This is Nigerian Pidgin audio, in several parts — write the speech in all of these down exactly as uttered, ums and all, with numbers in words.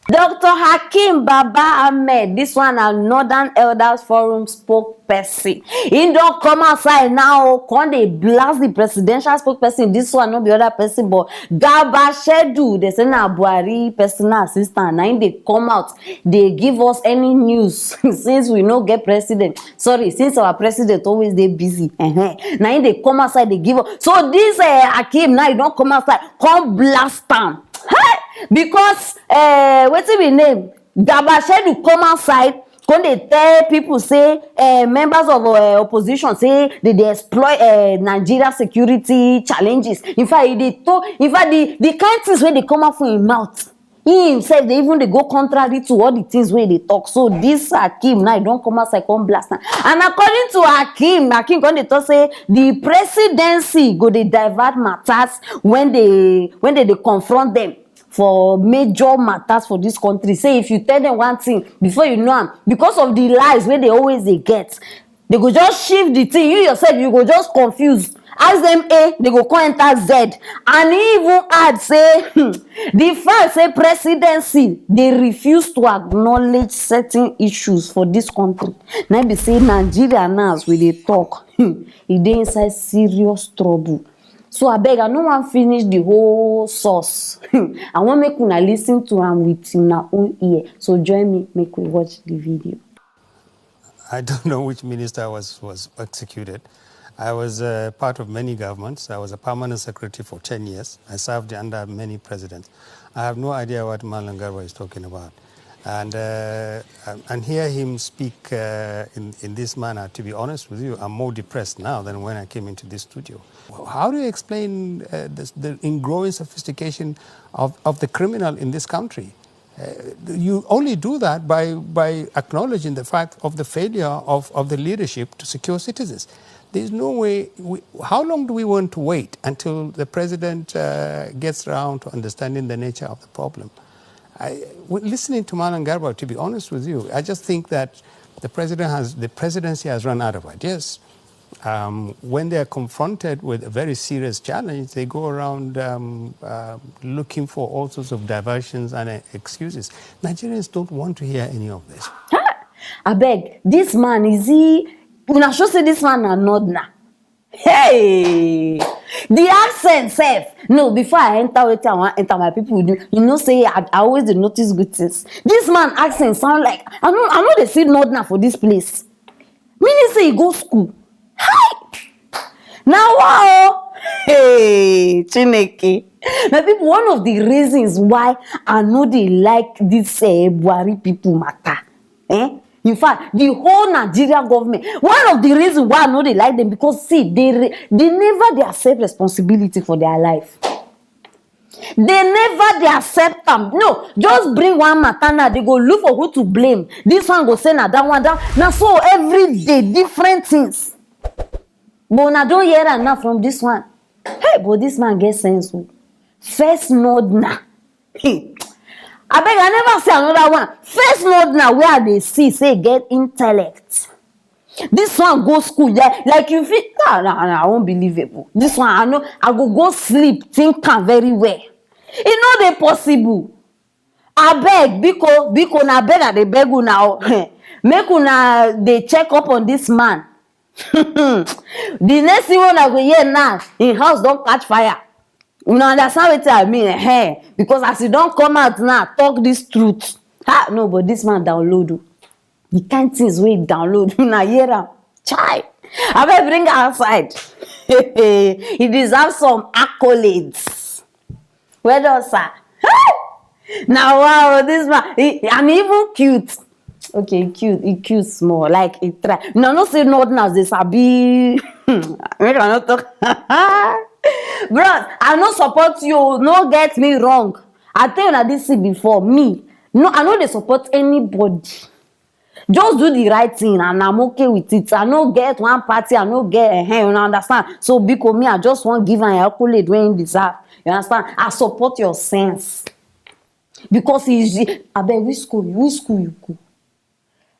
Doctor Hakeem Baba Ahmed, this one na Northern Elders Forum spokesperson. He don come outside now, come dey blast the presidential spokesperson. This one no be other person but Garba Shehu. They say na Buhari personal assistant. Na him dey come out, dey give us any news since we no get president. Sorry, since our president always dey busy. Uh-huh. Na him dey come outside dey give us. So this uh, Hakeem now, he don come outside, come blast am. Hey! Because uh, wetin be name? Garba Shehu come outside, come dey tell people say uh, members of uh, opposition say they dey exploit uh, Nigeria security challenges. In fact, e dey to, in fact, the the kind things wey dey come out from him mouth, he himself dey even dey go contrary to all the things wey dey talk. So this Hakeem now, he don come outside come blast am. And according to Hakeem, Hakeem come dey talk say the presidency go dey divert matters when they when they dey confront them for major matters for this country. Say if you tell them one thing, before you know am, because of the lies wey they always dey get, they go just shift the thing. You yourself, you go just confuse. Ask them A, they go come enter Z. And he even add say hmm, the fact say presidency dey refuse to acknowledge certain issues for this country, na be say Nigeria now, as we dey talk, hmm, e dey inside serious trouble. So abeg, I no wan finish the whole source. I wan make una listen to am with una own ear. So join me, make we watch the video. I don't know which minister was, was executed. I was uh, part of many governments. I was a permanent secretary for ten years. I served under many presidents. I have no idea what Malam Garba is talking about. And, uh, and hear him speak uh, in, in this manner, to be honest with you, I'm more depressed now than when I came into this studio. How do you explain uh, this, the ingrowing sophistication of, of the criminal in this country? Uh, you only do that by, by acknowledging the fact of the failure of, of the leadership to secure citizens. There's no way. We, how long do we want to wait until the president uh, gets around to understanding the nature of the problem? I, listening to Malam Garba, to be honest with you, I just think that the president has, the presidency has run out of ideas. Um, when they are confronted with a very serious challenge, they go around um, uh, looking for all sorts of diversions and uh, excuses. Nigerians don't want to hear any of this. Abeg, this man, is he? Una sure say this man na northerner? Hey, the accent sef. No, before I enter wetin I wan enter, my people, you know say I, I always dey notice good things. This man accent sound like I no I no dey see northerner for this place. Meaning say he go school. Hi! Na wa o. Hey, Chineke. My people, one of the reasons why I no dey like this uh, Buhari people matter. Eh? In fact, the whole Nigeria government, one of the reasons why I no dey like them, because see, they re- they never dey accept responsibility for their life. They never dey accept am. No, just bring one matter now, they go look for who to blame. This one go say na that one, that na so every day different things. But una don hear am now from this one. Hey, but this man get sense o. First northerner. Hey, abeg, I never see another one. First northerner wey I dey see say get intellect. This one go school, yeah, like you fit. Nah, nah, nah, unbelievable. This one, I know, I go go sleep, think am very well. E no dey possible. Abeg, biko, biko, na beg I dey beg una o. Make una dey check up on this man. The next thing wey una go hear now, him house don catch fire. Una understand wetin I mean? Hey, because as he don come out now, talk this truth. Ha, no, but this man download o. The kind things wey he download, una hear am. Chai, abeg bring am outside. He deserve some accolades. Well done, sir. Hey! Now, wow, this man, he, and he even cute. Okay, he cute, he cute small, like he try. No, no say northerners dey sabi. Make I no talk. Bros, I no support you. No get me wrong. I tell una this thing before. Me, no, I no dey support anybody. Just do the right thing and I'm okay with it. I no get one party, I no get a hand, you understand? So biko, me, I just wan give an accolade when you deserve. You understand? I support your sense. Because he's abeg, which school, which school you go?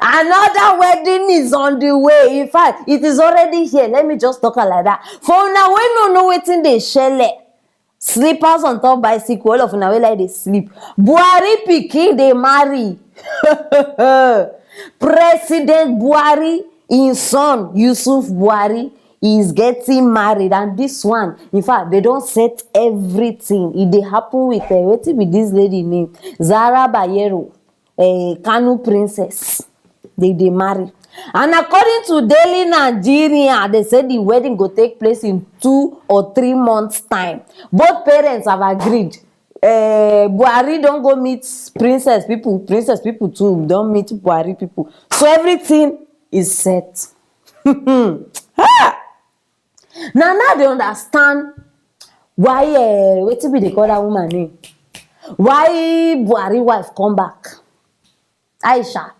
Another wedding is on the way. In fact, it is already here. Let me just talk like that. For una wey no know wetin dey shele, slippers on top bicycle, all of una wey like dey sleep. Buhari pikin dey marry. President Buhari, im son Yusuf Buhari is getting married, and this one, in fact, they don set everything. E dey happen with, uh, wetin be this lady name? Zara Bayero, uh, Kano princess. They dey marry. And according to Daily Nigeria, they say the wedding go take place in two or three months' time. Both parents have agreed. Uh, Buhari don go meet princess people. Princess people too don meet Buhari people. So everything is set. Ah! Now, now they understand why, uh, wetin be dey call that woman name? Why Buhari wife come back? Aisha.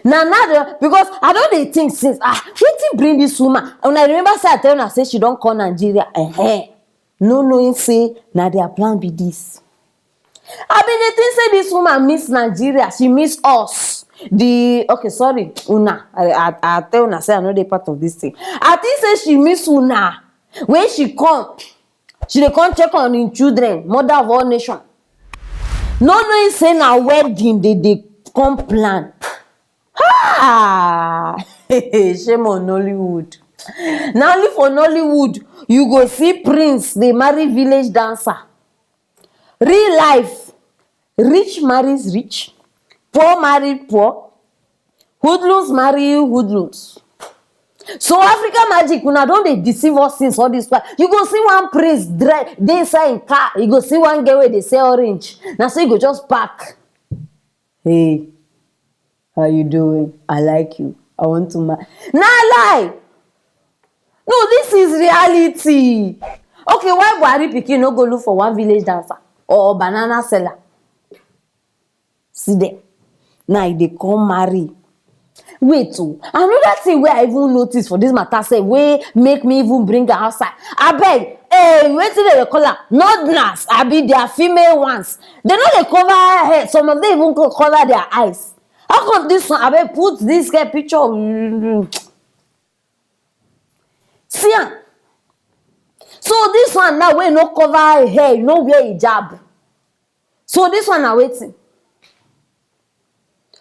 Now, now they, because I don dey think since, ah, wetin bring this woman? And I remember say I tell una say she don come Nigeria. Uh-huh. No knowing say na their plan be this. I bin dey think say this woman miss Nigeria, she miss us. The, okay, sorry, una. I, I, I tell una say I no dey part of this thing. I think say she miss una. When she come, she dey come check on im children, mother of all nation. No knowing say na wedding they dey come plan. Ah! Shame on Nollywood. Na only for Nollywood you go see prince dey marry village dancer. Real life, rich marries rich, poor married poor, hoodlums marry hoodlums. So Africa Magic, una don dey deceive us since all this while. You go see one prince dre-, dey inside im car, you go see one girl wey dey sell orange. Na so you go just park. Hey, how you doing? I like you. I want to ma-, na lie. No, this is reality. Okay, why Buhari pikin no go look for one village dancer or banana seller? See there. Now e dey come marry. Wait o, another thing wey I even notice for this matter sef wey make me even bring am outside. Abeg, eh, wetin dem dey call am? Northerners, abi their female ones. They no dey cover head. Some of them even co-, cover their eyes. How come this one? Abeg, put this girl picture. See am. So this one now wey no cover hair, you no wear hijab. So this one na wetin?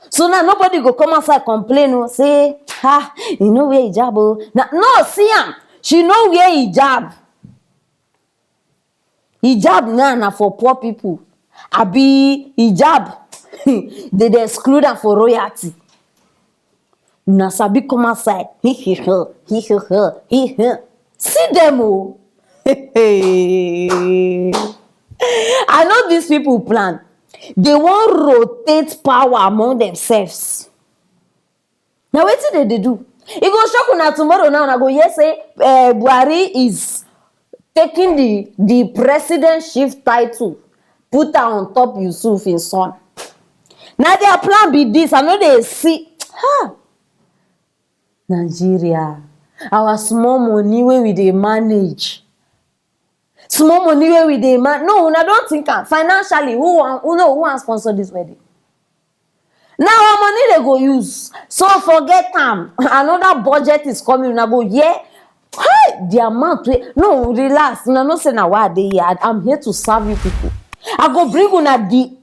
So now nobody go come outside complain o, say, "Ah, you no wear hijab o." Na, no, see am, she no wear hijab. Hijab now na for poor people. Abi hijab, they dey exclude am for royalty. Una sabi come outside. Hi, hi, hi, hi, hi, hi, hi, hi. See them o. I know these people plan. They wan rotate power among themselves. Na wetin dem dey do? E go shock una tomorrow now, una go hear say, eh, Buhari is taking the, the presidentship title, put am on top Yusuf, him son. Na their plan be this. I no dey see. Ha! Nigeria, our small money wey we dey manage. Small money wey we dey man-, no, una don think am financially. Who wan, who, no, who wan sponsor this wedding? Na our money they go use. So forget am. Another budget is coming. Una go hear, hey, the amount wey, no, relax. Una know say na why I dey here. I, I'm here to serve you people. I go bring una the,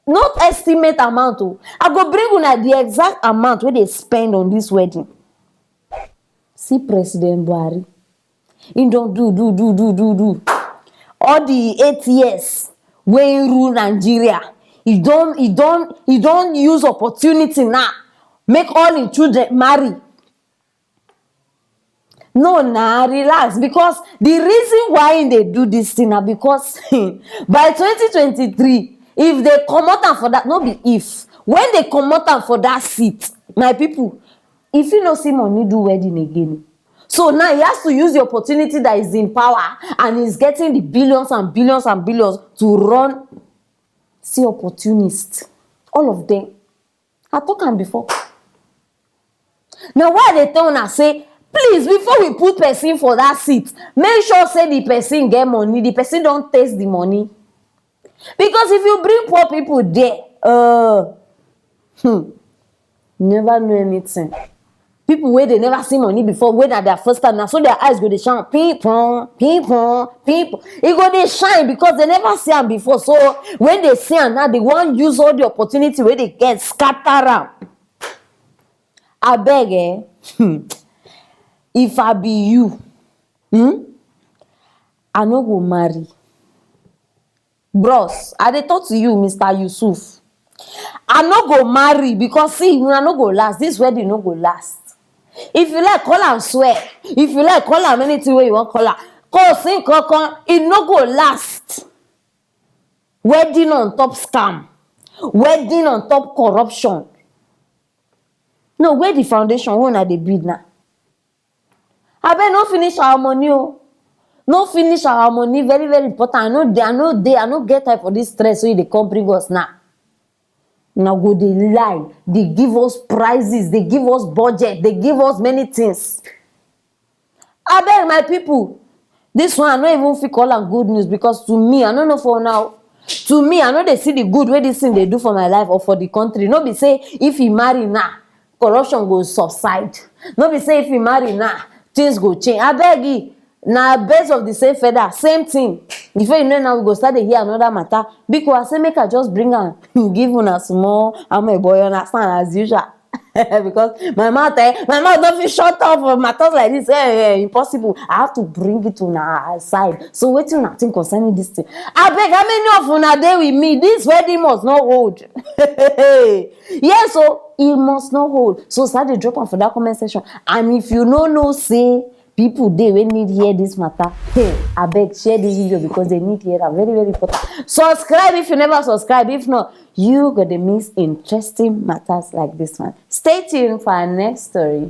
not estimate amount o. I go bring una the exact amount wey they spend on this wedding. See President Buhari. He don do, do, do, do, do, do. All the eight years wey he rule Nigeria, he don, he don, he don use opportunity now. Make all him children marry. No, na relax, because the reason why he dey do this thing na because by twenty twenty-three, if they comot am for that, no be if, when they comot am for that seat, my people, if you no see money do wedding again. So now he has to use the opportunity that is in power and he's getting the billions and billions and billions to run. See opportunists, all of them. I talk am before. Na why I dey tell una say, please, before we put person for that seat, make sure say the person get money, the person don taste the money. Because if you bring poor people there, uh, hmm, you never know anything. People wey dey never see money before, wey na their first time, na so their eyes go dey shine, ping pong, ping pong, ping pong. E go dey shine because they never see am before. So when they see am now, they wan use all the opportunity wey they get, scatter am. Abeg, eh, hmm, if I be you, hmm, I no go marry. Bros, I dey talk to you, Mister Yusuf. I no go marry because, see, una no go last. This wedding no go last. If you like, call am swear. If you like, call am anything wey you wan call am. Cause sin kankan, e no go last. Wedding on top scam. Wedding on top corruption. No, where the foundation wey una dey build now? Abeg, no finish our money o. No finish our money, very, very important. I no dey, I no dey, I no get time for this stress wey you dey come bring us now. Una go dey lie, dey give us prices, dey give us budget, dey give us many things. Abeg, my people, this one I no even fit call am good news because to me, I no know for now. To me, I no dey see the good wey this thing dey do for my life or for the country. No be say if he marry now, corruption go subside. No be say if he marry now, things go change. Abeg, e, na birds of the same feather, same thing. Before you know now, we go start dey hear another matter. Biko, I say make I just bring am give una small amebo, you understand, as usual. Because my mouth, eh, my mouth no fit shut up for matters like this. Eh, eh, impossible. I have to bring it to una side. So wetin una think concerning this thing? Abeg, how many of una dey with me? This wedding must not hold. Yes o, e must not hold. So start dey drop am for that comment section. And if you no know say people dey wey need hear this matter, hey, abeg, share this video because they need hear am. Very, very important. Subscribe if you never subscribe. If not, you go dey miss interesting matters like this one. Stay tuned for our next story.